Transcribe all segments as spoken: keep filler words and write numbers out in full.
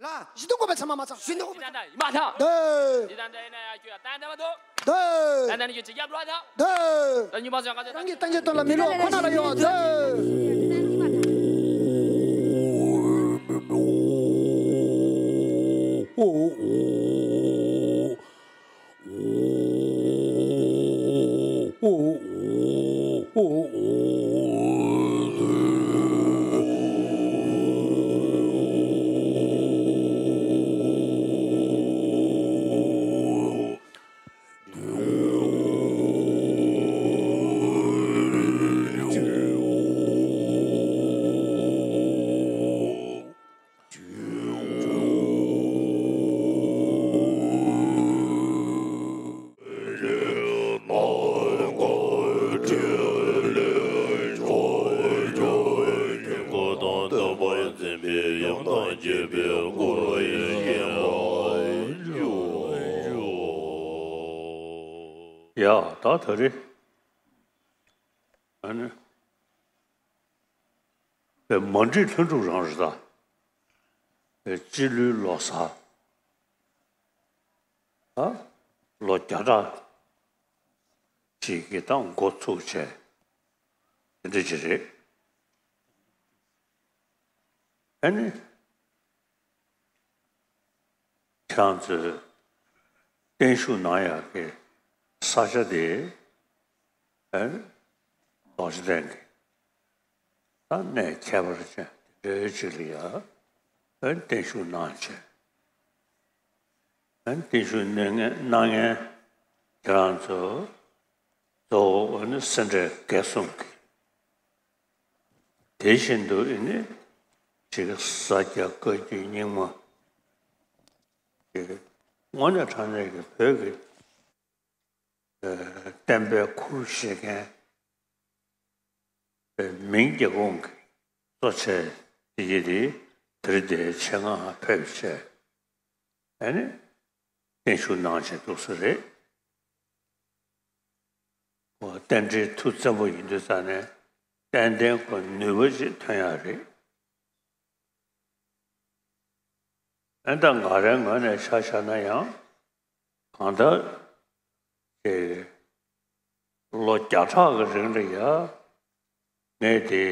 ལ། བཞི་སྟོང་བཀོད་པའི་ཚད་མ་མ་ཚང་། བཞི་སྟོང་བཀོད་པའི་ཚད་མ་མ་ཚང་། འདོད། འདོད། ད་ལྟ་ནི་ཁྱོད་ཅི་རྒྱབ་འགྲོ་ད། འདོད། ད་ལྟ་ནི་ཁྱོད་ཅི་རྒྱབ་འགྲོ་ད། འདོད། ད་ཉི་མ་སོང་ག་ཚོད་རང་གི་བརྟན་བཞུགས་གཏོང་ལ་མི་ལོ་ཁོ་ན་ལ་ཡོད་འདོད། ཡ། ད་ད་རེས་ཨ་ནི། པའི་མ་འགྲིག་ལྷུན་གྲུབ་རང་རེད་ད། པའི་སྤྱི་ལོའི་ལོ་གསར། ཨ། ལོ་བརྒྱ་ཕྲག་ཅིག་གི་ད་འགོ་ཚུགས་བྱས། དེ་འདྲ་ཅིག་རེད། ཨ་ནི། ཁྱེད་རང་ཚོས་བརྟན་བཞུགས་གནང་ཡག་གི་ས་ཆ་དེ། ཨ་ནི། རྡོ་རྗེ་གདན་གྱི་ད་གནས་ཁྱད་པར་ཅན་དེ་འདྲའི་ཅིག་ལ་ཡ། ཨ་ནི་བརྟན་བཞུགས་གནང་བྱས། ཨ་ནི་བརྟན་བཞུགས་གནང་མཁན་གནང་མཁན་ཁྱེད་རང་ཚོ་གཙོ་བོ་ཨ་ནི་སེ་འབྲས་དགེ་གསུམ་གྱི། དེ་བཞིན་དུ་ཨ་ནི་ཅིག་ས་སྐྱ་བཀའ་བརྒྱུད་རྙིང་མ། དངོས་གནས་དྲང་གནས་ཀྱི་བོད་ཀྱི་བསྟན་པའི་ཁུར་བཞེས་མཁན་མིང་རྒྱལ་ཁོངས་ཀྱི་གཙོ་ཆེ་དེ་གྱིས་དེ་དེར་དེ་ཆེད་མངགས་ཕེབས་བྱས། ཨ་ནི་བརྟན་བཞུགས་གནང་བྱས་འདུག་ས་རེད། ཨོ། རྟེན་འབྲེལ་མཐུ་བཙན་པོ་ཡིན་དུས་ཙང་ནས་ཏན་ཏན་ཁོ་ནུས་པ་ཅིག་ཐོན་ཡག་རེད། ཨ་ནི་ད་ང་རའི་ངོས་ནས་ཆ་བཞག་ན་ཡང་གང་ལྟར་ཅིག་ལོ་བརྒྱ་ཕྲག་གི་རིང་ལ་ཡ་ངས་དེ་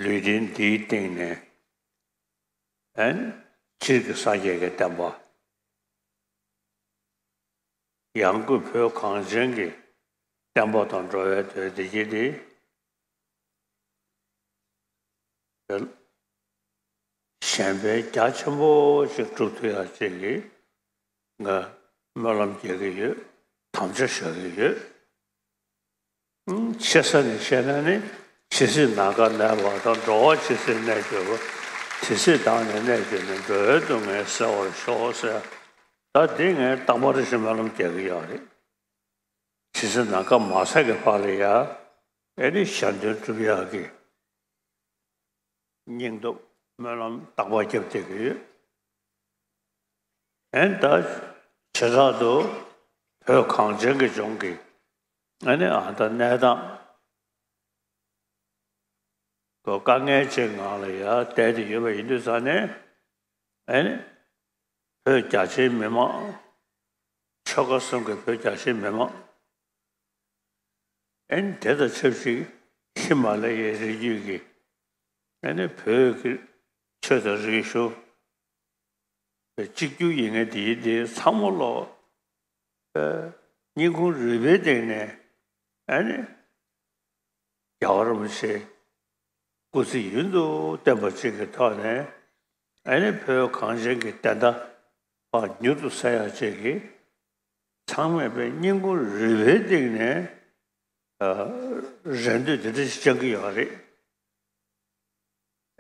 ལུས་རྟེན་འདིའི་སྟེང་ནས། ཨན། སྤྱིར་གྱི་སངས་རྒྱས་ཀྱི་བསྟན་པ། ཡང་སྒོས་བོད་གངས་ཅན་གྱི་བསྟན་པ་དང་འགྲོ་བའི་དོན་བདེ་སྐྱིད་དེ། གཞན་ཕན་རྒྱ་ཆེན་པོ་ཞིག་སྒྲུབ་ཐུབ་ཡག་ཅིག་གི་ང་སྨོན་ལམ་རྒྱག་གི་ཡོད། དམ་བཅའ་བཞག་གི་ཡོད། ཆེ་ས་ནས་བཤད་ན་ནི་ཇི་སྲིད་ནམ་མཁའ་གནས་པ་དང་། འགྲོ་བ་ཇི་སྲིད་གནས་གྱུར་པ། དེ་སྲིད་བདག་ནི་གནས་གྱུར་ནས། འགྲོ་བའི་སྡུག་བསྔལ་སེལ་བར་ཤོག་ཟེར། ད་འདི་ངས་རྟག་པར་ཞིག་སྨོན་ལམ་རྒྱག་གི་ཡོད་རེད། ཇི་སྲིད་ནམ་མཁའ་མ་ཟད་ཀྱི་བར་ལ་ཡ། ཨེ་ནི་གཞན་དོན་སྒྲུབ་ཡག་གི་སྙིང་སྟོབས་སྨོན་ལམ་རྟག་པར་རྒྱབ་བསྡད་ཀྱི་ཡོད། ཨེ་ནི་ད་བྱེ་བྲག་ཏུ་བོད་གངས་ཅན་གྱི་ལྗོངས་ཀྱི་ཨེ་ནི་ཨ་ད་གནས་སྟངས་ཀྱི་དཀའ་ངལ་ཅིག་ངང་ལ་ཡ་བསྡད་དེ་ཡོད་པ་ཡིན་དུས་ཙང་ནས། ཨེ་ནི་བོད་རྒྱ་ཆེའི་མི་མང་། ཆོལ་ཁ་གསུམ་གྱི་བོད་རྒྱ་ཆེའི་མི་མང་། ཨེ་ནི་དེ་དང་ཆབས་ཅིག་ཧི་མ་ལ་ཡའི་རི་རྒྱུད་ཀྱི་ཨེ་ནི་བོད་ཀྱི་ཆོས་དང་རིག་གཞུང་གཅིག་གྱུར་ཡིན་མཁན་དེའི་དེ་ཚང་མ་ལོ། ཨེ། སྙིང་ཁུང་རུས་པའི་གཏིང་ནས་ཨེ་ནི་རྒྱལ་བ་རིན་པོ་ཆེ་སྐུ་ཚེ་ཡུན་དུ་བརྟན་པ་ཅིག་གི་ཐོག་ནས། ཨེ་ནི་བོད་གངས་ཅན་གྱི་བདེན་མཐའ་ཕར་མྱུར་དུ་གསལ་ཡག་ཅིག་གི་ཚང་མས་པའི་སྙིང་ཁུང་རུས་པའི་གཏིང་ནས། ཨ། རེ་འདོད་དེ་འདྲ་ཞིག་བཅང་གི་ཡོད་རེད།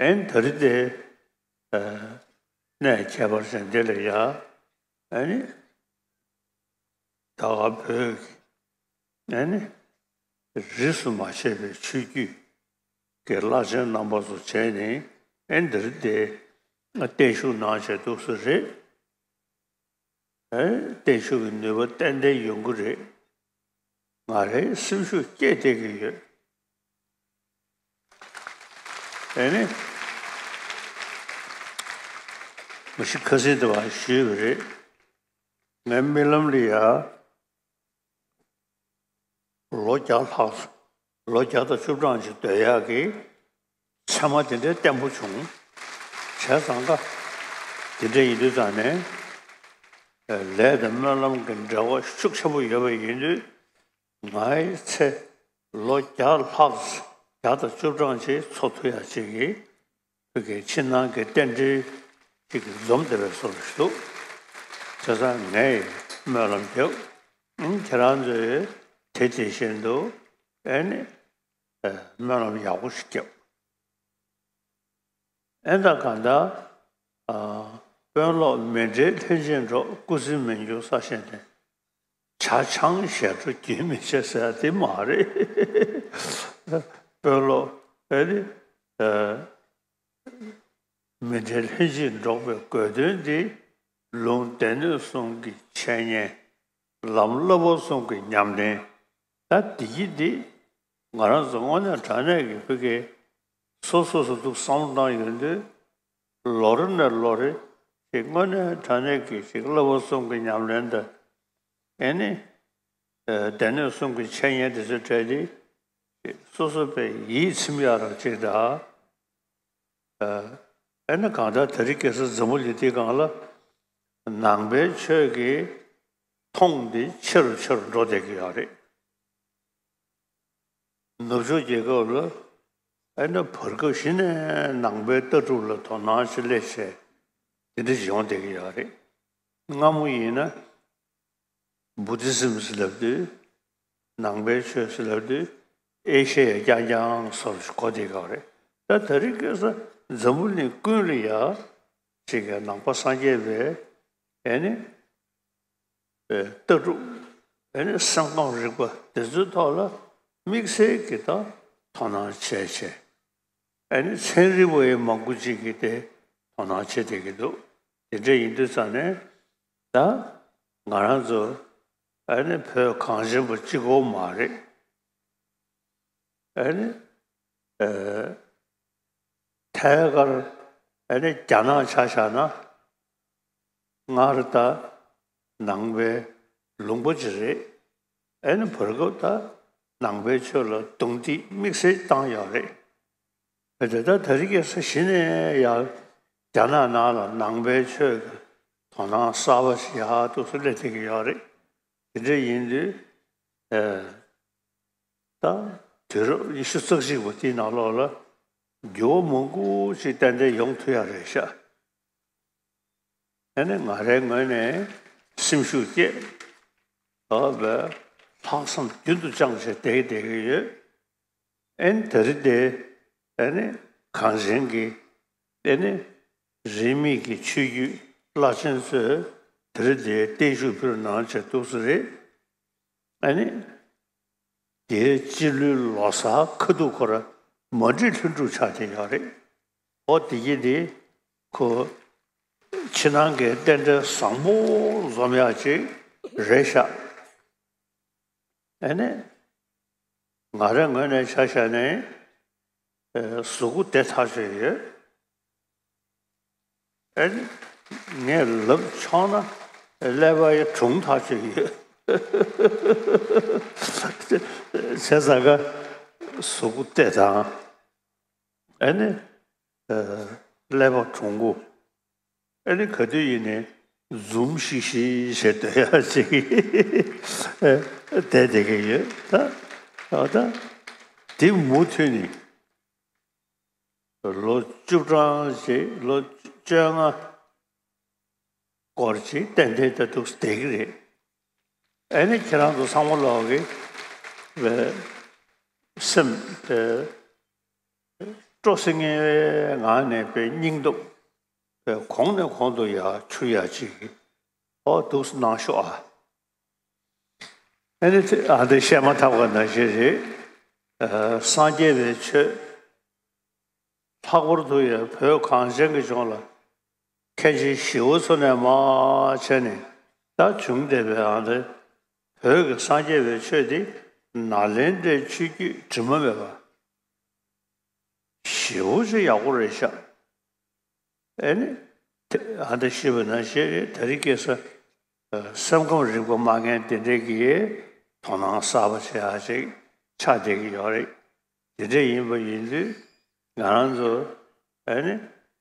ཨེ་ནི་ད་རེས་དེ། ཨ། གནས་ཁྱད་པར་ཅན་འདི་ལ་ཡ། ཨེ་ནི་ད་ག་བོད་ཀྱི་ཨེ་ནི་རིས་སུ་མ་ཆད་པའི་ཆོས་བརྒྱུད་ཀྱི་བླ་ཆེན་རྣམ་པ་ཚོ་བྱས་ནས་ཨེ་ནི་འདིར་དེ་བརྟན་བཞུགས་གནང་བྱས་འདུག་སེ་རེད། ཨེ། བརྟན་བཞུགས་ཀྱི་ནུས་པ་ཏན་ཏན་ཡོང་གི་རེད། ང་རའི་སེམས་ཤུགས་སྐྱེད་བསྡད་ཀྱི་ཡོད། ཨེ་ནི། མ་གཞི་ཁ་སང་དེ་བ་ཞུས་པ་རེད། ངའི་རྨི་ལམ་ལ་ཡ། ལོ་བརྒྱ་ལྷག་ལོ་བརྒྱ་དང་བཅུ་གྲངས་ཅིག་སྡོད་ཡག་གི་མཚན་མ་དེ་འདྲའི་བརྟན་པོ་བྱུང་། བྱས་ཙང་ཀ་དེ་འདྲ་ཡིན་དུས་ཙང་ནས། ལས་དང་སྨོན་ལམ་གྱི་འབྲེལ་བ་ཤུགས་ཆེན་པོ་ཡོད་པ་ཡིན་དུས། ང་ཡི་ཚེ་ལོ་བརྒྱ་ལྷག་བརྒྱ་དང་བཅུ་གྲངས་ཅིག་འཚོ་ཐུབ་ཡག་ཅིག་གི་བོད་ཀྱི་ཕྱི་ནང་གི་རྟེན་འབྲེལ་ཅིག་འཛོམས་བསྡད་པའི་བཟོ་འདྲ་ཞིག་འདུག་བྱས་ཙང་ངས་སྨོན་ལམ་རྒྱབ། ཨང་། ཁྱེད་རང་ཚོས་དེ་དེ་བཞིན་དུ་ཨེ་ནི་ཨེ་སྨོན་ལམ་ཡག་པོ་ཞིག་རྒྱབ། ཨེ་ད་གང་ལྟར། ཨ། དཔོན་སློབ་མི་འབྲལ་ལྷན་ཅིག་འགྲོགས། སྐུ་ཚེ་མི་འགྱུར་ས་གཞན་དུ། ཇ་ཆང་ཞལ་དྲོ་རྒྱུན་མི་ཆད་ཟེར་ཡ་དེ་མ་རེད། དཔོན་སློབ་ཨེ་ནི། ཨ། མི་འབྲལ་ལྷན་ཅིག་འགྲོགས་པའི་དགོས་དོན་འདི། ལུང་སྡེ་སྣོད་གསུམ་གྱི་འཆད་ཉན། ལམ་བསླབ་པ་གསུམ་གྱི་ཉམས་ལེན། ད་འདི་ཡིན་འདི། ང་རང་ཚོ་དངོས་གནས་དྲང་གནས་ཀྱི་བོད་ཀྱི་སོ་སོ་སོ་ཚུགས་བསམ་བློ་བཏང་ཡོང་དུས། ལོ་རེ་ནས་ལོ་རེ་ཞིག་དངོས་གནས་དྲང་གནས་ཀྱི་ཞིག་བསླབ་པ་གསུམ་གྱི་ཉམས་ལེན་དང་། ཨེ་ནི། ཨེ། སྡེ་སྣོད་གསུམ་གྱི་འཆད་ཉན་དེ་ཚོའི་གྲས་དེ་སོ་སོ་པའི་ཡིད་ཚིམ་ཡག་རང་ཅིག་དང་། ཨེ་ནི་གང་ལྟར་དེ་རིང་ཁ་སང་འཛམ་བུ་གླིང་འདིའི་སྒང་ལ་ནང་པའི་ཆོས་ཀྱི་མཐོང་འདི་ཆེ་རུ་ཆེ་རུ་འགྲོ་བསྡད་ཀྱི་ཡོད་རེད། ནུབ་ཕྱོགས་རྒྱལ་ཁབ་ལ་ཨེ་ནི་བར་སྐབས་གཞི་ནས་ནང་པའི་ལྟ་གྲུབ་ལ་དོ་སྣང་ཞིག་སླེབས་བྱས་དེ་འདྲ་ཞིག་ཡོང་བསྡད་ཀྱི་ཡོད་རེད། སྔ་མོ་ཡིན་ན། བུ་དྷི་སིམ་ཟེར་ལབ་དུས། ནང་པའི་ཆོས་ཟེར་ལབ་དུས། ཨེ་ཤེ་ཡ་རྐྱང་རྐྱང་བཟོ་འདྲ་ཞིག་གོ་བསྡད་ཀྱི་ཡོད་རེད། ད་དེ་རིང་ཁ་སང་འཛམ་བུ་གླིང་ཀུན་ལ་ཡ་ཅིག་གི་ནང་པ་སངས་རྒྱས་པའི་ཨེ་ནི་ལྟ་གྲུབ། ཨེ་ནི་སེམས་ཁམས་རིག་པ་དེ་ཚོའི་ཐོག་ལ་དམིགས་བསལ་གྱི་ད་དོ་སྣང་བྱས་བྱས། ཨ་ནི་ཚན་རིག་པ་ཡང་མང་པོ་ཅིག་གིས་དེ་དོ་སྣང་བྱེད་བསྡད་ཀྱི་འདུག་དེ་འདྲ་ཡིན་དུས་ཙང་ནས་ད་ང་རང་ཚོ་ཨ་ནི་བོད་གངས་ཅན་པ་གཅིག་པོ་མ་རེད། ཨ་ནི་ཨ་ཐད་ཀར་ཨ་ནི་རྒྱ་ནག་ཆ་བཞག་ན། སྔར་ད་ནང་པའི་ལུང་པ་ཅིག་རེད། ཨེ་ནི་བར་སྐབས་ད་ནང་པའི་ཆོས་ལ་རྡུང་རྡེག་དམིགས་བསལ་བཏང་ཡོད་རེད། ཨེ་དེ་ད་དེ་རིང་ཁ་སང་གཞི་ནས་ཡང་རྒྱ་ནག་ནང་ལ་ནང་པའི་ཆོས་ཀྱི་དོ་སྣང་གསར་པ་ཞིག་ཡར་འདུག་སེ་སླེབས་བསྡད་ཀྱི་ཡོད་རེད། དེ་འདྲ་ཡིན་དུས་ཨེ་ད་དུས་རབས་ཉི་ཤུ་རྩ་གཅིག་པ་དེའི་ནང་ལོགས་ལ་འགྱུར་བ་མང་པོ་ཞིག་ཏན་ཏན་ཡོང་ཐུབ་ཡ་རེད་ཤག་ཨ་ནི་ང་རའི་ངོས་ནས་སེམས་ཤུགས་བསྐྱེད། ཨ་བས་ལྷག་བསམ་རྒྱུན་དུ་བཅངས་བྱས་བསྡད་བསྡད་ཀྱི་ཡོད། ཨ་ནི་དེ་རིང་དེ་ཨ་ནི་གངས་ཅན་གྱི་ཨ་ནི་རིས་མེད་ཀྱི་ཆོས་བརྒྱུད་བླ་ཆེན་ཚོས་དེ་རིང་དེ་བརྟན་བཞུགས་ཕུལ་གནང་བྱས་འདུག་སེ་རེད། ཨ་ནི། དེའི་སྤྱི་ལོའི་ལོ་གསར་ཁ་ཐུག་ཁོ་ར་མ་འགྲིག་ལྷུན་གྲུབ་ཆགས་བསྡད་ཡོད་རེད། འོ་དེ་གི་དེ་ཁོ་ཕྱི་ནང་གི་རྟེན་འབྲེལ་བཟང་པོ་འཛོམས་ཡག་ཅིག་རེད་ཤག་ཨ་ནི། ང་རའི་ངོས་ནས་ཆ་བཞག་ནས་གཟུགས་པོ་བདེ་ཐག་ཆོད་ཡོད། ཨེ། ངས་ལབ་ཆོག་ན་ཀླད་པ་ཡང་གྲུང་ཐག་ཆོད་ཡོད། བྱས་ཙང་ཀ་གཟུགས་པོ་བདེ་ཐང་། ཨེ་ནི། ཀླད་པ་གྲུང་པོ། ཨེ་ནི་ག་དུས་ཡིན་ནའི་འཛུམ་ཤིག་ཤིག་བྱས་སྡོད་ཡག་ཅིག་བསྡད་བསྡད་ཀྱི་ཡོད་ད། ད་ད་དེ་མུ་མཐུད་ནས། ལོ་བཅུ་གྲངས་ཤིག་ལོ་བཅོ་ལྔ་སྐོར་ཅིག་ཏན་ཏན་ད་འདུག་བསྡད་ཀྱི་རེད། ཨ་ནི་ཁྱེད་རང་ཚོ་ཚང་མ་ལོག་གི་བའི་སེམས་དེ་སྤྲོ་སིང་ངེ་བའི་ངང་ནས་བའི་སྙིང་སྟོབས་བའི་གོང་ནས་གོང་དུ་ཡར་འཕྱུར་ཡག་ཅིག་ཨོ་འདུག་གནང་ཤོག་ཨ། ཨ་ནི་ཨ་འདི་བཤད་མ་ཐག་པ་ནང་བཞིན་རེད། ཨ། སངས་རྒྱས་པའི་ཆོས་ལྷག་པར་དུ་ཡང་བོད་གངས་ཅན་གྱི་ལྗོངས་ལ་མཁན་ཆེན་ཞི་བ་འཚོ་ནས་མར་བྱས་ནས་ད་བྱུང་བསྡད་པའི་ཨ་འདི་བོད་ཀྱི་སངས་རྒྱས་པའི་ཆོས་འདི་ནཱ་ལེནྡྲའི་ཆོས་བརྒྱུད་དྲི་མ་མེད་པ་ཞེ་པོ་ཅིག་ཡག་པོ་རེད་ཤག་ཨེ་ནི། ཨ་ད་ཤེས་པ་ན་ཤེས་རེད། དེ་རིང་ཁ་སང་སེམས་ཁམས་རིག་པ་མ་རྒན་དེ་འདྲས་ཀྱིས་དོ་སྣང་གསར་པ་བྱེད་ཡག་ཅིག་ཆགས་བསྡད་ཀྱི་ཡོད་རེད། དེ་འདྲས་ཡིན་པ་ཡིན་དུས་ང་རང་ཚོ་ཨ་ནི་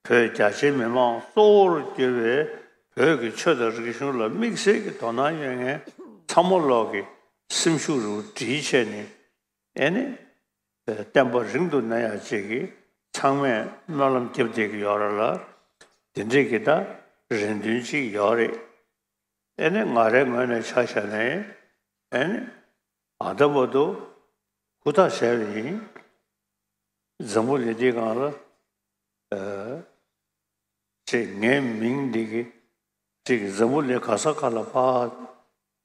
བོད་རྒྱ་ཆེའི་མི་མང་གཙོ་བོར་གྱུར་པའི་བོད་ཀྱི་ཆོས་དང་རིག་གཞུང་ལ་དམིགས་བསལ་གྱི་དོ་སྣང་ཡོད་མཁན་ཚང་མ་ལོག་གི་སེམས་ཤུགས་རུ་སྒྲིལ་བྱས་ནས་ཨ་ནི་བསྟན་པ་རིང་དུ་གནས་ཡག་ཅིག་གི་ཚང་མས་སྨོན་ལམ་བརྒྱབ་བསྡད་ཀྱི་ཡོད་རེད་ལ། དེ་འདྲས་ཀྱི་ད་རེ་འདུན་ཅིག་ཡོད་རེད། ཨ་ནི་ང་རའི་ངོས་ནས་ཆ་བཞག་ན་ཨ་ནི་ཨ་ད་བར་དུ་ཧུར་ཐག་བྱས་པ་ཡིན། འཛམ་བུ་གླིང་འདིའི་སྒང་ལ་ཨ་ཅིག་ངའི་མིང་འདི་གི་ཅིག་འཛམ་བུ་གླིང་ག་ས་ག་ལ་ཕར་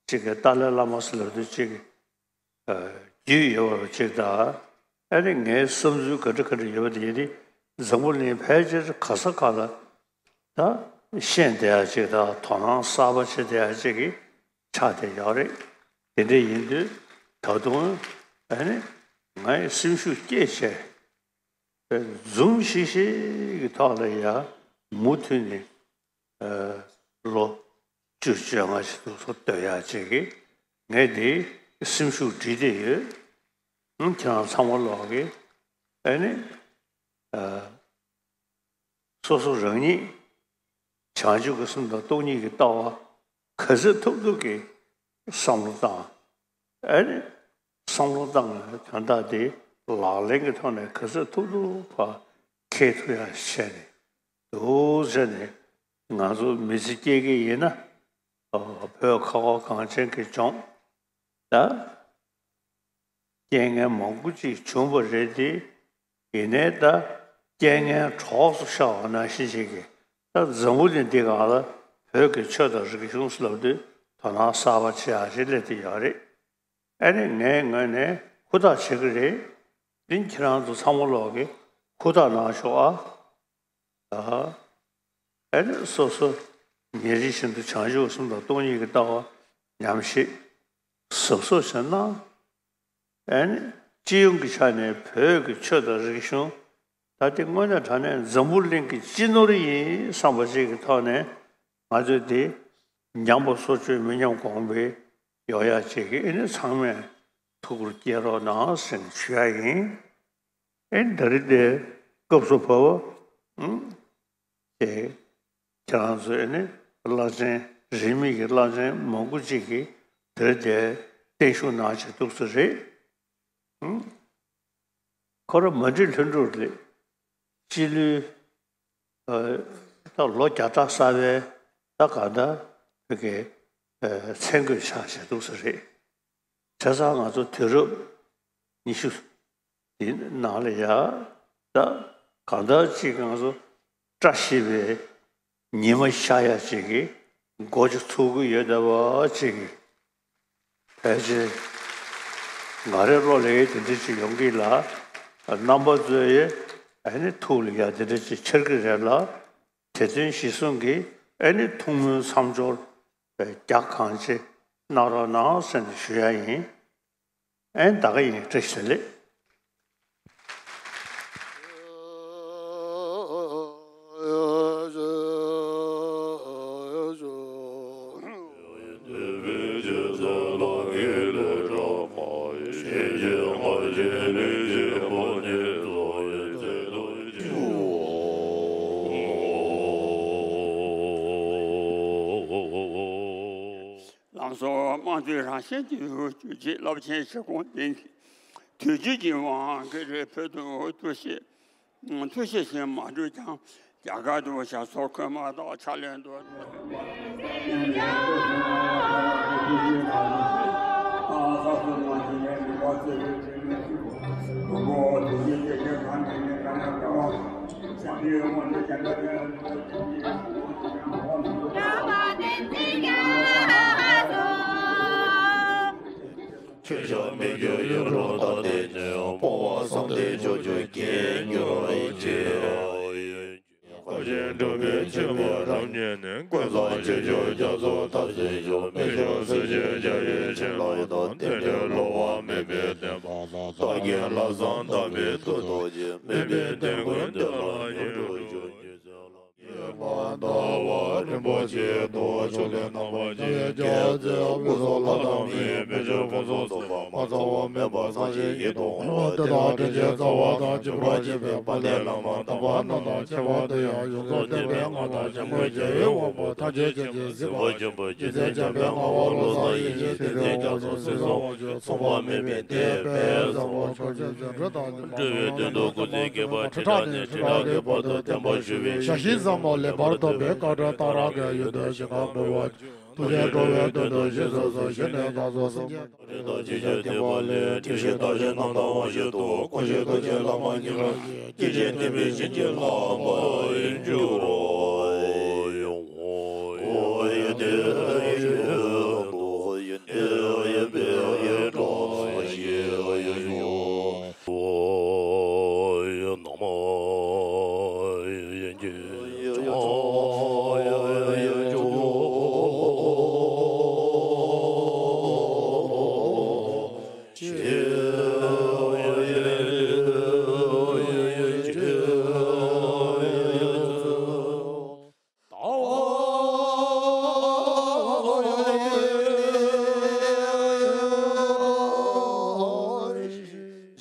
ཅིག་གི་ཏཱ་ལའི་བླ་མ་ཟེར་ལབ་དུས་ཅིག་རྒྱུས་ཡོད་པ་ཅིག་དང་། ཨ་ནི་ངའི་བསམ་ཚུལ་ག་འདྲ་ག་འདྲ་ཡོད་པ་དེ་ཡིན་ཏེ། འཛམ་བུ་གླིང་ཕལ་ཆེར་ག་ས་ག་ལ་ད་ཤེས་བསྡད་ཡག་ཅིག་དང་དོ་སྣང་གསར་པ་བྱེད་བསྡད་ཡག་ཅིག་གི་ཆགས་བསྡད་ཡོད་རེད། དེ་འདྲ་ཡིན་དུས་ད་དུང་ཨ་ནི་ངའི་སེམས་ཤུགས་བསྐྱེད་བྱས། འཛུམ་ཤིག་ཤིག་གི་ཐོག་ལ་ཡང་མུ་མཐུད་ནས་ལོ་བཅུ་བཅོ་ལྔ་ཞིག་ཏུ་སྡོད་ཡག་ཅིག་གི་ངས་འདི་སེམས་ཤུགས་སྒྲིལ་བསྡད་ཡོད། ཁྱེད་རང་ཚང་མ་ལོག་གི་ཨ་ནི་སོ་སོ་རང་ཉིད་བྱང་ཆུབ་ཀྱི་སེམས་དང་སྟོང་ཉིད་ཀྱི་ལྟ་བ་ག་ཚོད་ཐུབ་ཐུབ་ཀྱིས་བསམ་བློ་བཏང་། ཨ་ནི་བསམ་བློ་བཏང་ནས་དོན་དག་དེ་ལག་ལེན་གྱི་ཐོག་ནས་ག་ཚོད་ཐུབ་ཐུབ་ཕར་འཁྱེར་ཐུབ་ཡག་བྱས་ནས་འདུག་ཟེར་ནས། ང་ཚོ་མི་ཚེ་སྐྱེལ་གྱི་ཡིན་ན་བོད་ཁ་བ་གངས་ཅན་གྱི་ལྗོངས་ད་རྐྱེན་ངན་མང་པོ་ཅིག་བྱུང་བ་རེད་དེ། ཡིན་ནའི་ད་རྐྱེན་ངན་གྲོགས་སུ་ཤར་བ་ནང་བཞིན་ཞིག་གིས་ད་འཛམ་བུ་གླིང་འདི་སྒང་ལ་བོད་ཀྱི་ཆོས་དང་རིག་གཞུང་ཟེར་ལབ་དུས་དོ་སྣང་གསར་པ་བྱེད་ཡག་ཞིག་སླེབས་བསྡད་ཡོད་རེད། ཨ་ནི་ངའི་ངོས་ནས་ཧུར་ཐག་བྱེད་ཀྱི་རེད། དེ་ཁྱེད་རང་ཚོ་ཚང་མ་ལོག་གིས་ཧུར་ཐག་གནང་ཤོག་ཨ། ཨ་ནི་སོ་སོ་ཉིན་རེ་བཞིན་དུ་བྱང་ཆུབ་སེམས་དང་སྟོང་ཉིད་ཀྱི་ལྟ་བ་ཉམས་ཞིབ་གཟབ་གཟབ་བྱས་ན། ཨ་ནི་སྤྱི་ཡོངས་ཀྱི་ཆ་ནས་བོད་ཀྱི་ཆོས་དང་རིག་གཞུང་ད་ལྟའི་དངོས་གནས་དྲང་གནས་འཛམ་བུ་གླིང་གི་སྤྱི་ནོར་ཡིན་བསམ་པ་ཞིག་གི་ཐོག་ནས་ང་ཚོས་འདི་ཉམས་པ་སོར་ཆུད་མི་ཉམས་གོང་འཕེལ་ཡོང་ཡག་ཅིག་གི་ཨ་ནི་ཚང་མས་ཐུགས་ཁུར་བསྐྱེད་རོགས་གནང་ཟེར་ནས་ཞུ་ཡག་ཡིན། ཨེ་འདི་རེད་དེ། སྐབས་སུ་བབ་པ། ཨང་། དེ་ཁྱེད་རང་ཚོས་ནི་བླ་ཆེན་རིས་མེད་ཀྱི་བླ་ཆེན་མང་པོ་ཅིག་གིས་འདི་རེད་དེ་བརྟན་བཞུགས་གནང་བྱས་འདུག་ས་རེད། ཨང་། ཁོ་རང་མ་འགྲིག་ལྷུན་གྲུབ་རེད། སྤྱི་ལོའི་ད་ལོ་བརྒྱ་ཕྲག་གསར་པའི་ད་ག་ད་བོད་ཀྱི་མཚན་བཀོད་ཆགས་བྱས་འདུག་ས་རེད། བྱས་ཙང་ང་ཚོ་དུས་རབས་ཉི་ཤུ་དེའི་ནང་ལ་ཡ་ད་གང་ལྟར་ཅིག་ང་ཚོ་བཀྲ་ཤིས་པའི་ཉི་མ་ཤར་ཡག་ཅིག་གི་སྒོ་ཅིག་ཚུགས་ཀྱི་ཡོད་བསྡད་པ་ཅིག་གི་ཕལ་ཆེར་ང་རའི་བློ་ལ་ཡ་དེ་འདྲ་ཅིག་ཡོང་གི་ལ། རྣམ་པ་ཚོའི་ཨ་ནི་ཐུགས་ལ་ཡ་དེ་འདྲ་ཅིག་འཆར་གི་རེད་ལ། དེ་དོན་གཞིར་བཟུང་གིས་ཨ་ནི་ཐུགས་སྨོན་མཚམས་སྦྱོར་རྒྱ་གང་ཆེ་གནང་རོགས་གནང་ཟེར་ནས་ཞུ་ཡ་ཡིན། ཨེ་ད་ག་ཡིན། བཀྲ་ཤིས་བདེ་ལེགས། ལམ་སང་དམངས་གཙོའི་རང་བཞིན་གྱི་རྒྱུད་ཀྱི་རླབས་ཆེན་ཞིག་གོང་ལྡན་གྱི་དུས་རྒྱུན་གྱི་དབང་གིས་རེ་བོད་དུ་ཐུགས་བཞེད་ཐུགས་བཞེད་བཞིན་མ་གྲུབ་ཀྱང་། རྒྱ་གར་དུ་ཞབས་སོར་འཁོད་མ་ཐག་ཕྱག་ལེན་དུ། ཆོས་བྱ་མི་འགྱུར་ཡུལ་ལུང་དང་ལྡན་ནས། སྤོང་བ་བསམ་གཏན་འཇོག་རྒྱུ་རྐྱེན་འགྱུར་བའི་ཕྱིར། བཀའ་བཞིན་སྒྲུབ་པའི་ཆོས་མ་རབ་རྙེད་ནས། ཀུན་བཟང་ཆོས་སྐྱོང་རྒྱ་མཚོ་ཐབས་ཟིན་ཤོག་མི་སྐྱོ་སེམས་ཅན་རྒྱལ་བའི་བྱིན་རླབས་དང་། བསྟན་འགྲོའི་བསླུ་བ་མེད་པའི་བདེན་པ་དང་། བདག་གིས་ལྷག་བསམ་དམ་པའི་མཐུ་སྟོབས་ཀྱིས། མི་ཕམ་བསྟན་ཀུན་བདེ་ལ་མྱུར་འགྲོ་ཤོག་ཡོད་པ་དང་ རིན་པོ་ཆེ་དུ་ཕྱོགས་ལས་རྣམ་པར་རྒྱལ་བའི་རྒྱལ་སྲས་སྐུ་གསུང་ལྷ་དང་མིའི་དཔལ་འབྱོར་ཕུན་སུམ་ཚོགས་པ་མ་ཚང་བ་མེད་པ་སངས་རྒྱས་ཀྱི་སྟོང་པ་དེ་དག་དྲིན་ཅན་རྩ་བ་དང་བྱིན་པ་ཅན་དཔལ་ལྡན་བླ་མ་དམ་པ་རྣམས་དང་ཁྱད་པར་དུ་ཡང་ཡོངས་སུ་གཏད་པའི་མངའ་བདག་འཇམ་མགོན་རྒྱལ་བའི་དབང་པོ་ཐམས་ཅད་མཁྱེན་ཅིང་གཟིགས་པ་ཆེན་པོ་རྗེ་བཙུན་འཇམ་དཔལ་ངག་དབང་བློ་བཟང་ཡེ་ཤེས་དེ་ལྟའི་རྒྱ་མཚོ་སྲིད་གསུམ་དབང་ཕྱུག་མཚུངས་པ་མེད་པའི་དེ་དཔལ་བཟང་པོ་མཆོག་སྤྱོད་ཅིང་འགྲོ་དང་འགྲོ་བའི་དོན་དུ་སྐུ་ཚེ་བསྐལ་པ་ཁྲི་ཕྲག་ནས་ཁྲི་ཕྲག་གི་བར་དུ་བརྟན་པར་བཞུགས་པའི་ཞལ་བཞེས་ཟབ་མོ་ལེགས་པར་ཐོབ་པའི་བཀའ་དྲིན་གཏང་རག་གི་ཡུལ་དུ་ཞིང་ཁམས་འགྲོ་བ་ཐུགས་རྗེས་འགྲོ་བའི་དོན་དུ་ཞིང་སོ་སོ་ཞིང་ནས་བདག་སོགས་སེམས་ཅན་ཐམས་ཅད་ཀྱི་ཞིང་བདེ་བ་ལས་ཁྲིམས་བཞིན་བདག་གཞན་རྣམས་དང་དབང་བཞིན་དུ་དཀོན་ཞིང་རྡོ་རྗེ་བླ་མ་ཉིད་རང་གིས་སྐྱེས་ཆེན་བསྟན་པའི་བྱིན་གྱིས་བརླབས་པར་འགྱུར་རོ།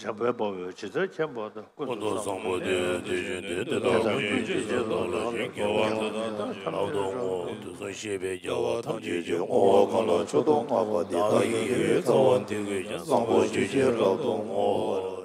འཇམ་དཔལ་དཔའ་བོས་ཇི་ལྟར་མཁྱེན་པ་དང་། ཀུན་ཏུ་བཟང་པོ་དེ་ཡང་དེ་བཞིན་ཏེ། དེ་དག་ཀུན་གྱི་རྗེས་སུ་བདག་སློབ་ཅིང་། དགེ་བ་འདི་དག་ཐམས་ཅད་རབ་ཏུ་བསྔོ། དུས་གསུམ་གཤེགས་པའི་རྒྱལ་བ་ཐམས་ཅད་ཀྱིས། བསྔོ་བ་གང་ལ་མཆོག་ཏུ་བསྔགས་པ་དེ། བདག་གི་དགེ་བའི་རྩ་བ་འདི་ཀུན་ཀྱང་། བཟང་པོ་ཇི་བཞིན་རབ་ཏུ་བསྔོ་བར།